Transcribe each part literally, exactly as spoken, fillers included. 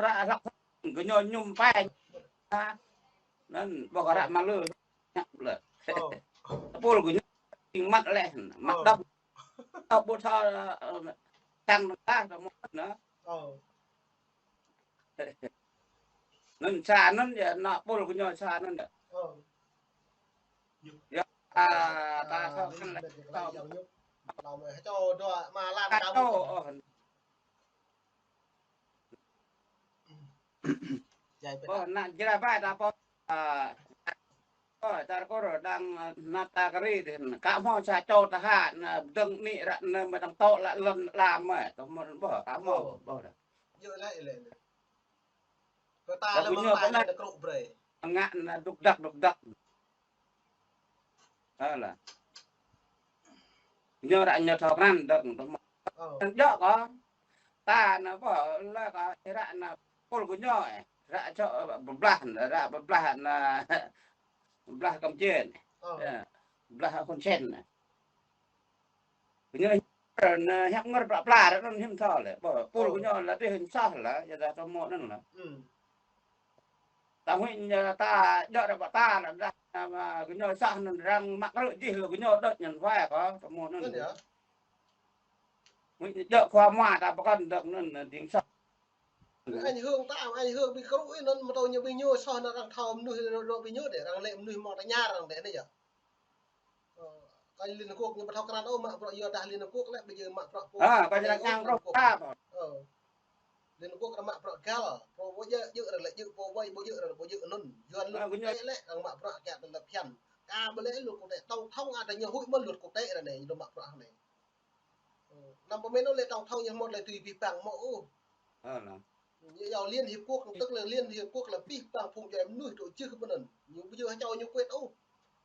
Ră hlăk gơñu ñum pai. Ha. Anŭn ƀuh ră mă lơ. Ñăp lĕ. Ơ. Tơpul gơñu ƀing măt lĕ, măt đŏk. Ơ, ƀu thâo, ơ, tăng đơ̆ng ta, ta mơ̆n anŭn. Ơ. Anŭn sa anŭn yơh, ană tơpul gơñu sa anŭn yơh. Ơ. Yơh, ta, ta thâo khăn lĕ, ta thâo. Ơ. Ơ, ană Jrai ƀai ta pô, ơ, ơ, čar Kur đang, ơ, nata kari dih, ka hmâo sa čô tơhă, ană dơ̆ng anai ră anai mơ̆ đang tŏ lă lŏn lam mơ̆, tơ mơ̆n ƀuh, ka hmâo, ƀuh đa. Yơh lĕ, lĕ, lĕ. Kơ ta lĕ mơ̆ng ta lĕ krŭ brơi. Ngă ană dŭk dăk, dŭk dăk. Ơ lah. Ñu ră ñu thâo krăn dơ̆ng tơ mơ̆n. Ơ. Djơ̆ kơ. Ta ană pô lĕ kơ ră ană tơpul gơñu, ơ. Ră čô, ơ, pơblah, ră pơblah ană, pơblah Kampuchia. Ơ. Yơh. Pơblah Hun Sen. Gơñu ană hiăp ngơr pla pla ră anŭn hiư̆m thâo lĕ. Ƀuh, tơpul gơñu lă dih hiư̆m soh lă, yua dah tơ mơ̆n anŭn lă. Ta huĭ ñu ta djơ̆ ră ƀă ta lă dah, ană gơñu soh anŭn arăng mă krư̆ jih lă gơñu đôč ñăn wai kơ, tơ mơ̆n anŭn. Huĭ ñu djơ̆ khua mua ta pơkŏn dơ̆ng anŭn ding soh. Ảnh hưởng ta, ảnh hưởng ƀing krŭ anŭn mơ̆ tơ ñu ƀing ñu soh anŭn arăng thâo mơnuih ră ră ƀing ñu dêh, arăng lĕ mơnuih mơ̆ng ta ña arăng dêh anai yơh. Ơ, kơ Liên Hợp Quốc ñu ƀu thâo krăn ôh, mă bruă yua dah Liên Hợp Quốc lĕ, ƀu djơ̆ mă bruă pô. Ơ, kơ ñu lĕ ñang rŏh ta. Ơ. Liên Hợp Quốc arăng mă bruă găl, pô ƀu djơ̆, djơ̆ arăng lĕ djơ̆, pô ƀu, ƀu djơ̆ arăng ƀu djơ̆ anŭn. Yuan luật quốc tế lĕ, arăng mă bruă kiăng tơlơi phiăn. Ka ƀu lĕ luật quốc tế, tổng thống ada ñu huĭ mơ̆n luật quốc tế ră anai, ñu mă bruă anai. Ơ, năm pơmĭn ôh lĕ tổng thống ñu hmâo tơlơi tui pih pang mơ̆ ôh. Ơ lah. Ñu yua Liên Hiệp Quốc, tức là Liên Hiệp Quốc là pih pang phung djuai mơnuih dŏ jưh ƀơi anŭn. Ñu ƀu djơ̆ hơčâo ñu quyết ôh.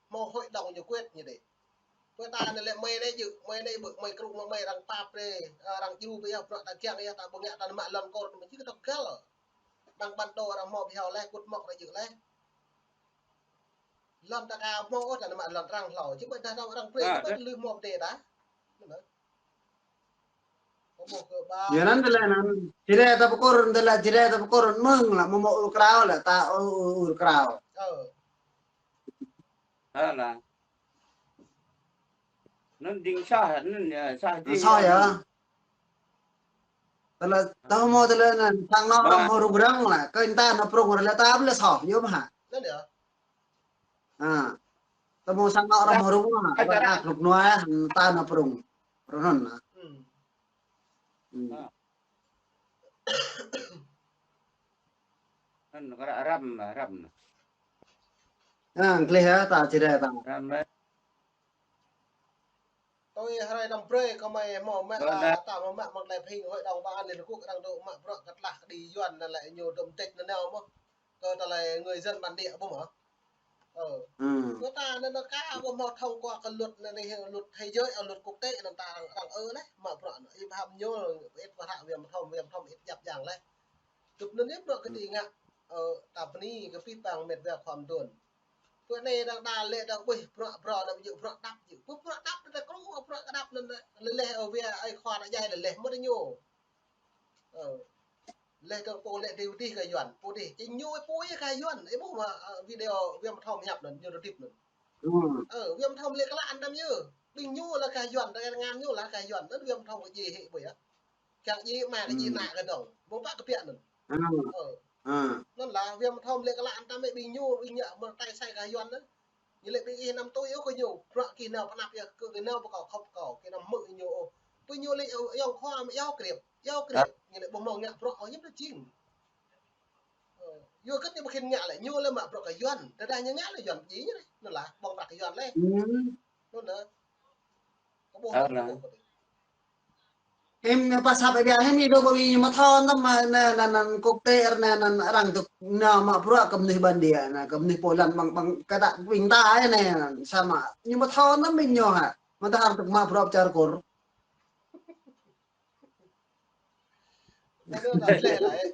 Hmâo hội đồng ñu quyết ñu dêh. Pơ ta anai lĕ mơi anai djơ̆, mơi anai ƀơ̆, mơi krŭ mă mơi arăng pap brơi, ơ, arăng djru brơi yơh, bruă ta kiăng yơh, ta ƀu ngă ta mă lŏn kor, mă či kơ tơgal. Đang ƀăn đô arăng hmâo ƀiă leh, kŭt mŏk arăng djơ̆ leh. Lŏn ta ka hmâo ôh, ta nao mă lŏn arăng hlâo. Či mă dah arăng brơi, či mă lui hmâo pơdai ta. Anŭn. Kơ ƀuh kơ ƀa. Yua anŭn tơlơi anŭn. Jrai ta pơkŭr, tơlơi Jrai ta pơkŭr mơ̆ng lă, mơ̆ mơ̆ ur krao lă, ta ur, ur, ur krao. Ơ. Ơ lah. Anŭn ding soh, anŭn, ơ, soh dih. Soh yơh. Tơlơi, tơ mơ̆ tơlơi anŭn, sang anŏ arăng hmâo rŭng răng lă, kơ ta nao prŭng ră lĕ ta ƀu lĕ soh, yơh mơ̆ hă? Anŭn yơh. Ha. Tơ mơ̆ sang anŏ arăng hmâo rŭng răng lă, ƀă ta krŭp nua, ta nao prŭng. Rŭng anŭn lă. Hmm. Hmm. Ha. Anŭn kơ răm, răm. Ha, gleh yơh, ta Jrai ta. Răm, răm. Tui hrơi năm brơi kơ mơi hmâo mă, ơ, ta hmâo mă mơ̆ng tơlơi phing Hội đồng Bảo an Liên Hợp Quốc arăng dŏ mă bruă kơ tơlơi kơđi Yuan anŭn lĕ ñu dŏ mơdĕč nanao mơ̆n. Kơ tơlơi người dân bản địa ƀu mơ̆. Ơ. Hmm. Kơ ta anŭn anŭn ka ƀu hmâo thông qua kơ luật anai, luật thế giới, ơ, luật quốc tế anŭn ta arăng, arăng ơ leh, mă bruă anŭn. Ih pơham ñu, ih pơhră Wia Mthom, Wia Mthom ih djăp jang leh. Tŭp anŭn yơh bruă kơđi ngă, ơ, ta bơni kơ pih pang met wa khua mơduôn. Pơ anai đang đa lĕ đang ƀuh bruă, bruă anŭn ƀu djơ̆ bruă đăp djơ̆. Pơ bruă đăp ta krŭ, bruă kơ đăp anŭn leh, ơ, Wia ơi khua ta djai leh, leh mơ̆ ñu. Ơ. Leh kơ pô lĕ dih, dih kơ Yuan, pô dih. Či ñu pô yơh kơ Yuan. Ih ƀuh mơ̆, ơ, video Wia Mthom hiăp anŭn, ñu rơdip anŭn. Hmm. Ơ, Wia Mthom lĕ kơ lă anăm yơh. Ƀing ñu lă kơ Yuan, tơkai tơngan ñu lă kơ Yuan. Anŭn Wia Mthom kơ djai hĭ ƀuh yơh. Kiăng djai mă kơ djai, hmm, ană kơ dŏng. Ƀu pă kơ biă anŭn. Hmm. Ơ. Hmm. Anŭn lah Wia Mthom lĕ kơ lă anăm yơh ƀing ñu, ƀing ñu mơ̆ tai sai kơ Yuan anŭn. Ñu lĕ ƀing ih anăm tui ôh kơ ñu, bruă gih nao pơanăp yơh, kơ gih nao pơkŏ khŏp kơ, gih anăm hmư̆ ñu ôh. Pơ ñu lĕ yŏng khua mă yua kriêp, yua kriêp, ñu lĕ ƀu hmâo ngă bruă ôh, ñu ƀu jing. Ơ, yua kơ ñu ƀu khĭn ngă lĕ, ñu lĕ mă bruă kơ Yuan, tơdah ñu ngă lĕ Yuan djai ñu lĕ, anŭn lah, ƀơ̆ng prăk kơ Yuan lĕ. Hmm. Anŭn lah. Kơ ƀuh, ơ, kơ ƀuh kơ dih. Em, pas hăp ƀiă hĭ ñu dŏ ƀơi ñu mă thâo anŭn mơ̆, anŭn, anŭn, anŭn quốc tế, anŭn, anŭn arăng dŏ nao mă bruă kơ mơnuih bản địa, anŭn kơ mơnuih Poland ƀăng, ƀăng kơ ta ƀing ta anai, anŭn samơ̆ ñu mă thâo anŭn ƀing ñu hă, mơ̆ ta arăng dŏ mă bruă pơ čar Kur. Anŭn anŭn lĕ lah, ơ.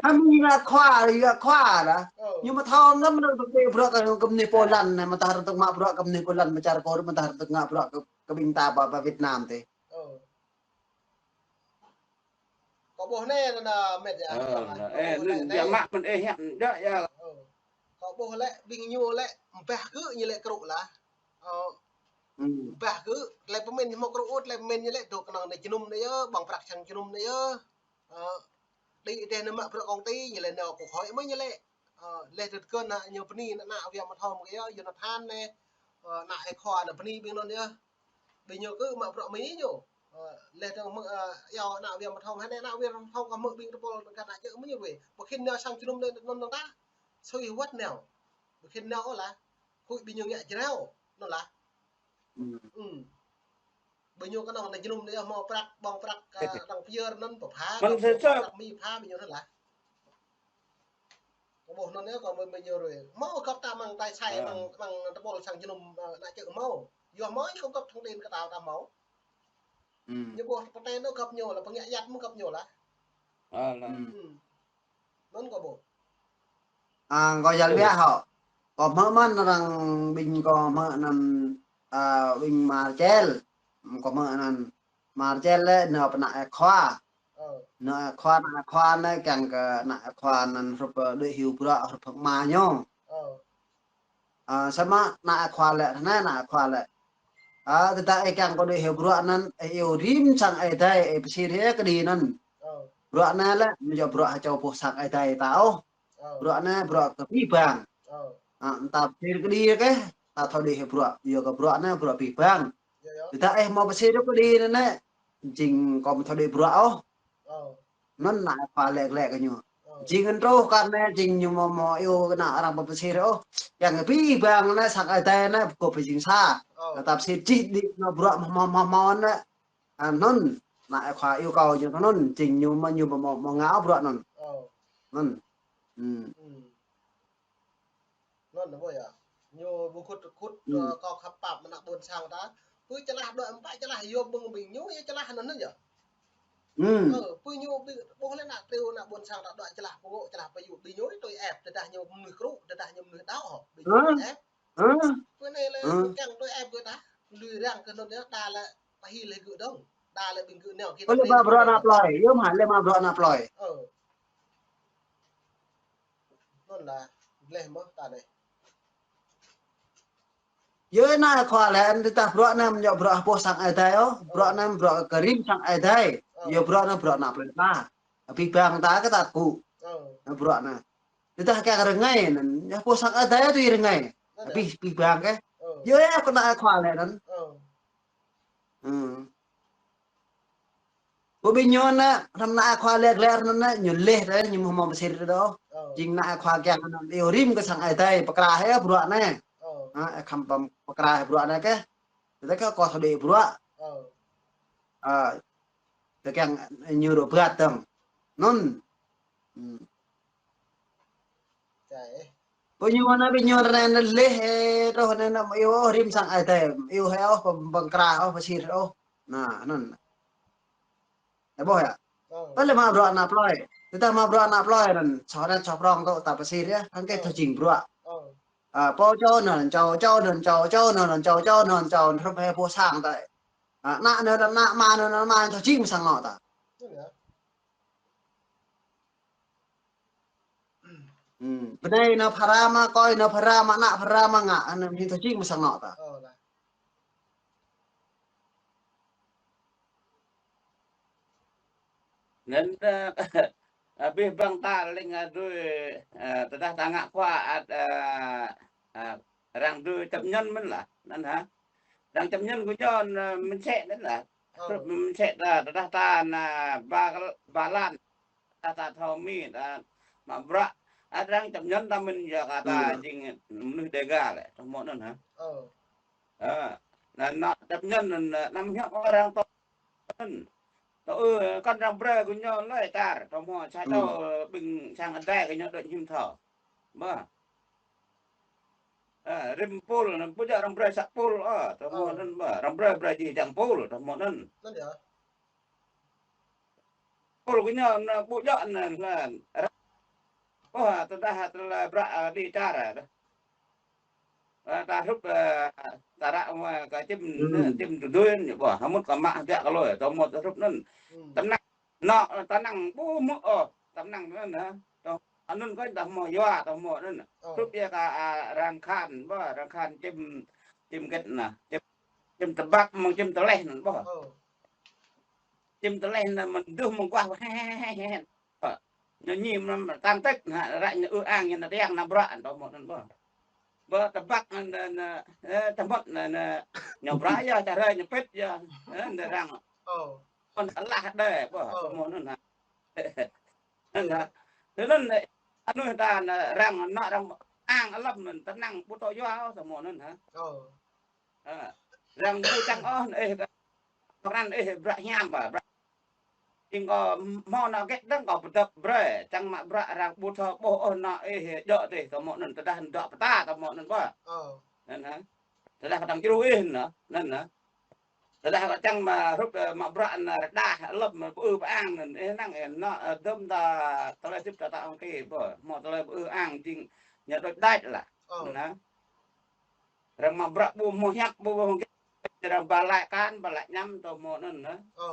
Hă, mơ̆ ñu gah khua, ñu gah khua lah. Ơ. Ñu mă thâo anŭn mơ̆ dŏ bruă kơ, kơ mơnuih Poland anai, mơ̆ ta arăng dŏ mă bruă kơ mơnuih Poland pơ čar Kur, mơ̆ ta arăng dŏ mă bruă kơ, kơ ƀing ta pơ, pơ Việt Nam tih. Ơ. Kâo ƀuh anai, anai, anai, mĕt yơh. Ơ, kâo ƀuh anai, anai. Ơ, kâo ƀuh lĕ, ƀing ñu lĕ, mbah gơ̆ ñu lĕ krŭ lah. Ơ, mbah gơ̆, tơlơi pơmĭn ñu hmâo krŭ ôh, tơlơi pơmĭn ñu lĕ dŏ kơnơ̆ng anai jơnum anai yơh, ƀơ̆ng prăk sang jơnum anai yơh. Ơ, đĭ tơdeh anai mă bruă công ty, ñu lĕ nao kơ khỏi mơ̆ ñu lĕ. Ơ, leh tơdơi kơ ană ñu bơni, ană Việt Nam thom kơ yơh, Jonathan anai. Ơ, ană ơi khua anai bơni ƀing anŭn yơh. Ƀing ñu kơ mă bruă mơ̆ ñu. Ơ, leh tơdơi mơ̆, ơ, yua ană Việt Nam thom, hơnai ană Việt Nam thom kơ mơ̆ ƀing tơpul kơ ană čư̆ mơ̆ ñu ruai. Ƀu khĭn nao sang jơnum anai anŭn anŭn ta. Sui wơ̆t nao. Ƀu khĭn nao ôh lah. Huĭ ƀing ñu ngă jrao, anŭn lah. Hm. Ƀing ñu kơnơ̆ng anai jơnum anai hmâo prăk, ƀơ̆ng prăk, ơ, arăng pơyơr anŭn pơpha, mơ̆n kơ sơ sơ. Prăk mi pha ƀing ñu anŭn lah. Kâo ƀuh anŭn yơh, kâo mơ̆ ƀing ñu ruai. Hmâo gơ̆p ta mơ̆ng tai sai, mơ̆ng, mơ̆ng tơpul sang jơnum, ơ, ană čư̆ hmâo. Yua hmâo ñu kâo gơ̆p thông tin kơ ta ta hmâo. Hm. Ñu ƀuh pơtê anŭn gơ̆p ñu lah, pơngiă yăt mơ̆ gơ̆p ñu lah. Ơ, lah. Hm. Anŭn kâo ƀuh. Ơ, kâo yăl biă hŏ. Kâo hmư̆ mơ̆n arăng ƀing kâo hmư̆ anŭn, ơ, ƀing Marcel. Kâo hmư̆ anŭn Marcel lĕ nao pơ ană ơi khua. Ơ. Ană ơi khua, ană ơi khua anai kiăng kơ ană ơi khua anŭn hrup, ơ, đuaĭ hyu bruă hrup phung ama ñu. Ơ. Ơ, samơ̆ ană ơi khua lĕ, anai ană ơi khua lĕ. Ơ, tơdah ih kiăng kơ đuaĭ hyu bruă anŭn, ih iâu rĭm sang Ơi Adai, ih pơsir hĭ kơđi anŭn. Ơ. Bruă anai lĕ, mơ̆ yua bruă hơčâo boh sang Ơi Adai ta ôh. Ơ. Bruă anai bruă kơ abih bang. Ơ. Ơ, ta pơsir kơđi kơ, ta thâo đĭ hyu bruă, yua kơ bruă anai bruă abih bang. Yơh, yơh. Tơdah ih hmâo pơsir kơđi anŭn lĕ, jing kâo ƀu thâo đĭ bruă ôh. Ơ. Anŭn ană ơi khua lĕ glaĭ kơ ñu. Ơ. Jing anŭn truh kar anai jing ñu hmâo, hmâo iâu kơ ană arăng pơsir ôh. Kiăng kơ abih bang anai sang Ơi Adai anai pơgop pơjing sa. Ơ. Kơ ta pơsir čih đĭ anŭn bruă hmâo, hmâo, hmâo, hmâo anai. Ơ, anŭn, ană ơi khua iâu kâo ñu anŭn, jing ñu mơ̆ ñu ƀu hmâo, hmâo ngă bruă anŭn. Ơ. Anŭn. Hm. Hm. Anŭn ƀu yơh. Ñu ƀu khut khut, ơ, kâo khăp pap mơ̆ng ană ƀôn sang ta. Pơ čơlah dŏ ƀă čơlah yua ƀơ̆ng ƀing ñu, yua čơlah anŭn anŭn yơh. Ơ, pơ ñu ƀu ƀuh lĕ ană triu ană ƀôn sang ta dŏ čơlah pơgŏ čơlah pơyŭ ƀing ñu tui ĕp, tơdah ñu mơnuih krŭ, tơdah ñu mơnuih đaŏ hŏ. Ƀing ñu tui ĕp. Pơ anai lĕ kiăng tui ĕp gơ̆ ta. Lui răng kơ anŭn yơh, đa lĕ pơhil lĕ gơ̆ dong. Đa lĕ ƀing gơ̆ nao kơ. Ơ, lĕ mă bruă ană plơi, yơh mă lĕ mă bruă ană plơi. Ơ. Anŭn lah, gleh mơ̆ ta anai. Yơh ană ơi khua lĕ, tơdah bruă anai mơ̆ yua bruă boh sang Ơi Adai ôh, bruă anai bruă kơ rĭm sang Ơi Adai. Ơ. Yua bruă anai bruă ană plơi ta. Abih bang ta kơ ta kŭ. Ơ. Anŭn bruă anai. Tơdah kiăng rơngai anŭn, yua boh sang Ơi Adai tui rơngai. Anŭn yơh. Abih, abih bang kơ. Ơ. Yơh yơh kơ ană ơi khua lĕ anŭn. Ơ. Hm. Ƀu ƀing ñu anai, hrăm ană ơi khua lĕ glaĭ anŭn anai, ñu leh rai, ñu hmâo pơsir rai đôč. Ơ. Jing ană ơi khua kiăng anŭn iâu rĭm kơ sang Ơi Adai, pơkra hĭ bruă anai. Ơ. Hă, ih khăm pơm pơkra hĭ bruă anai kơ. Tơdah kơ kâo thâo đĭ bruă. Ơ. Ơ. Tơdah kiăng ñu rơbat dong. Anŭn. Hm. Čai. Ƀu ñu anai, ƀu ñu anai leh, ơ, truh anai anăm iâu ôh rĭm sang Ơi Adai, iâu hĭ ôh, pơm-, pơkra ôh, pơsir ôh. Anŭn, anŭn. Ơ, ƀuh yơh. Ơ. Tơdah lĕ mă bruă ană plơi. Tơdah mă bruă ană plơi anŭn, soh anŭn soh prŏng tŏ ta pơsir yơh, hăng kơ thâo jing bruă. Ơ. Ơ, pô čô anŭn, čô, čô anŭn, čô, čô anŭn, čô, čô anŭn, čô, hrup hĭ boh sang ta. Ơ, ană anŭn, ană ama anŭn, ană ama anŭn thâo jing mơ̆ sang anŏ ta. Ơ yơh. Hm, bơnai nao phara mă, kơi nao phara mă, ană phara mă ngă, anŭn hĭ thâo jing mơ̆ sang anŏ ta. Ơ, lah. Anŭn, ơ, abih bang ta lĕ ngă dui, ơ, tơdah ta ngă khua ăt, ơ, ơ, arăng dui chấp nhận mơ̆n lah, anŭn hă. Arăng chấp nhận kơ ñu, ơ, mơ̆n sĕ anŭn lah. Ơ. Mơ̆n sĕ ta, tơdah ta anai ba, ba lan. Ta, ta thâo mĭn, ta mă bruă. Arăng chấp nhận ta mơ̆n yua kơ ta jing mơnuih Dega lĕ, tơhmô anŭn hă. Ơ. Ơ, anŭn, anŭn chấp nhận anŭn, anăm hiăp arăng tŏ anŭn. Tŏ, ơ, kăn arăng brơi kơ ñu lơi tar, tơhmô sa čô, ơ, ƀing sang Ơi Adai kơ ñu dŏ hiư̆m thâo. Ƀă. Ơ, rĭm pul, anŭn pơjă arăng brơi sa pul, ơ, tơhmô anŭn ƀă, arăng brơi, brơi jih jang pul, tơhmô anŭn. Anŭn yơh. Pul kơ ñu anŭn ƀu djơ̆ anŭn, anŭn. Ơ, tơdah tơlơi bruă, ơ, đĭ čar, ơ, dah. Ơ, ta hrup, ơ, ta ră mă kơ čim, čim tơdơi ñu ƀă, hơmŭt kơ mă hơdră kơ lơi, tơhmô ta hrup anŭn. Tơnah. Nŏ tơnăng ƀu hmư̆ ôh, tơnăng anŭn hă. Tơ anŭn kơ tơ hmâo yua, tơ hmâo anŭn. Ơ. Hrup ia kơ, a, arăng khan, ƀơ, arăng khan čim, čim gĕt anŭn. Čim, čim tơbăk, mơ̆ng čim tơleh anŭn, ƀơ. Ơ. Čim tơleh anŭn, mơ̆n duh mơguah, he, he, he, he, he. Ơ. Ñu ñi mơ̆n tang tĕk, hă, ră ñu ư ang, ñu anŭn tiang anŭn bruă, tơ hmâo anŭn, ƀơ. Ƀơ tơbăk anŭn, anŭn, ơ, tơmŏt anŭn, anŭn, ñu bruă yơh, čar hrơi ñu pĭt yơh, ơ, anŭn arăng. Ơ. Anŭn alah đơi, ƀơ, ơ, tơ hmâo anŭn hă. Anŭn hă. Tơ anŭn, anŭn ta anŭn arăng, nŏ arăng ang alăm anŭn tơnăng ƀu thâo yua, tơ hmâo anŭn hă. Ơ. Ơ. Arăng ƀu čang ôh, ơ, pran, ơ, bruă hiam ƀă, bruă. Ing kơ hmâo nŏ gĕt dơ̆ng kơ pơdŏp brơi, čang mă bruă arăng ƀu thâo ƀuh ôh nŏ, ơ, djơ̆ tih, tơ hmâo anŭn, tơdah dŏ pơtă, tơ hmâo anŭn ƀă. Ơ. Anŭn hă. Tơdah kơ tang čru ih anŭn, anŭn hă. Tơdah kơ čang mă hrup, ơ, mă bruă anŭn rơđah, lŏp mă pơư pơang anŭn, ơ, năng, ơ, nŏ, ơ, dơ̆m ta tơlơi hơdip ta ta ong ki, ƀơ, hmâo tơlơi pơư ang jing ñu đôč đač lah. Ơ. Anŭn hă. Arăng mă bruă ƀu hmâo hiăp, ƀu hmâo gĕt, arăng ba laĭ kan, ba laĭ añăm, tơ hmâo anŭn hă. Ơ.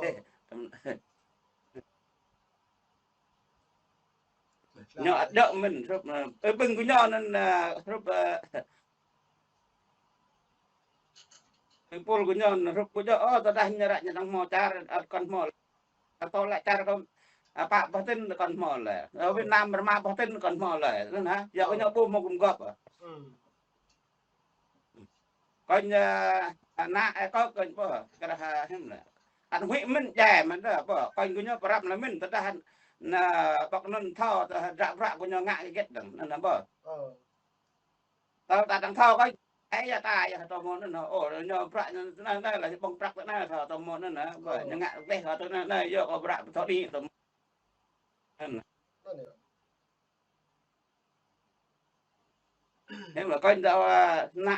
Ñu ăt dŏ mơ̆n, hrup, ơ, ơ, ƀing gơñu anŭn, ơ, hrup, ơ, ƀing pul gơñu anŭn hrup gơñu, ơ, tơdah ñu ră ñu tang hmâo čar, ăt kŏn hmâo. Atâo lĕ čar kơ, ơ, pă boh tin kŏn hmâo lĕ. Ơ, Việt Nam rơma boh tin kŏn hmâo lĕ. Anŭn hă, yua kơ ñu ƀu hmâo gum gŏp. Kơnh, ơ, ană ơi kơ kơnh ƀơ, kơ dah, ơ, hiư̆m lĕ. Anŭn huĭ mơ̆n djai mơ̆n dah ƀơ. Kơnh gơñu pơrăm lĕ mơ̆n, tơdah anŭn, ơ, ƀơi anŭn thâo, tơdah bruă gơñu ngă gĕt dơ̆ng. Anŭn, anŭn ƀơ. Ơ. Tơdah ta tang thâo kơnh, ơ, ia ta, ia tơ hmâo anŭn, ơ, ñu bruă anŭn, anŭn, anŭn, lĕ ƀơ̆ng prăk anŭn, thâo tơ hmâo anŭn, ơ, ƀơ, ơ, ñu ngă gleh, thâo tơ anŭn, anŭn, yua kơ bruă ƀu thâo đĭ, tơ hmâo anŭn. Anŭn, anŭn. Hiư̆m lĕ kơnh dŏ, ơ, ană